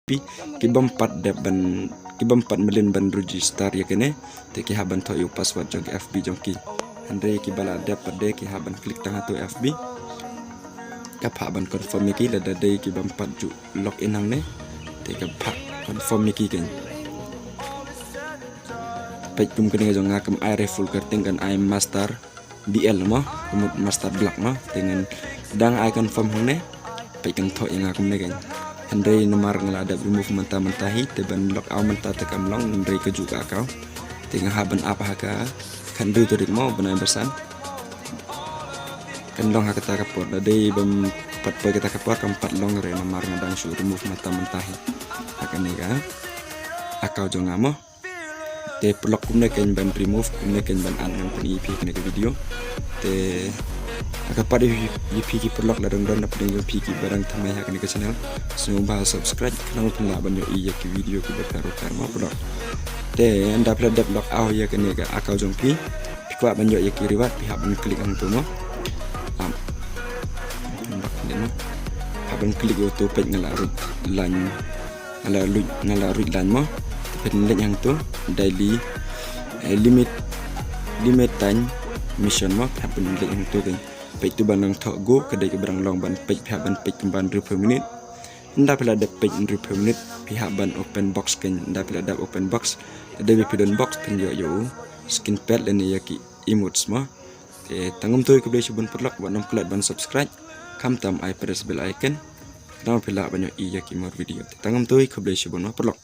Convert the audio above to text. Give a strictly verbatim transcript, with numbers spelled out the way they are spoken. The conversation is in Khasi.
P, ki bym pat dep ban, ki bym pat mlien ban register ïa kane, te ki hap ban thoh ïa u password jong ki F B jong ki. Hynrei kiba la dep pat de ki hap ban click tang hato F B. Ka phah ban confirm ïa ki, lada dei ki bym pat ju log in hangne, te ka phah confirm ïa ki kein. Peit kum kane jong nga kam ai rifle, ka teng kan ai master B L mo, ka mut master black mo. Te ngan dang ai confirm hangne, peit kan thoh ïa nga kumne kein. Hynrei namar nga la dep remove mynta mynta hi, te ban log out mynta te kam long, hynrei ka juh ka account. Te nga hap ban ap ha ka khatduh tarik mo, bnai ba san. Kan long ha kata ka por, da dei bym pat poi kata ka por kam pat long re, namar nga dang shu remove mynta mynta hi. Ha kane ka account jong nga mo. Te paralok, kumne kein ban remove, kumne kein ban add, ngan pyni ïa phi ha kane ka video. Te ha ka pat ïa phi ki paralok, lada don don na pdeng jong phi kiba dang thymmai ha kane ka channel, sngewbha subscribe, khnang phin lah ban ïohi ïa ki video kiba pher ba pher mo paralok. Te ynda phi la dep log out ïa kane ka account jong phi, phi kwah ban ïoh ïa ki reward, phi hap ban click hangto mo. Am. Hap ban click ïa uto, peit nga la ruh line. Nga la ruh, nga la ruh line mo. Te phin leit hangto daily, eh, limit, limit time mission mo. Phi hap ban leit hangto kein. Peit to ba nang thoh go, ka dei kaba dang long ban peit, phi hap ban peit kumba hynriewphew minit. Ynda phi la dep peit hynriewphew minit, phi hap ban open box kein. Ynda phi la dep open box, ka dei ba phi don box, phin ïoh ïa u skin pack lane ïa ki emotes mo. Te tang kumto, khublei shibun paralok, wat nym klet ban subscribe, khamtam ai press bell icon, khnang phin lah ban ïohi ïa ki more video. Te tang kumto, khublei shibun mo paralok.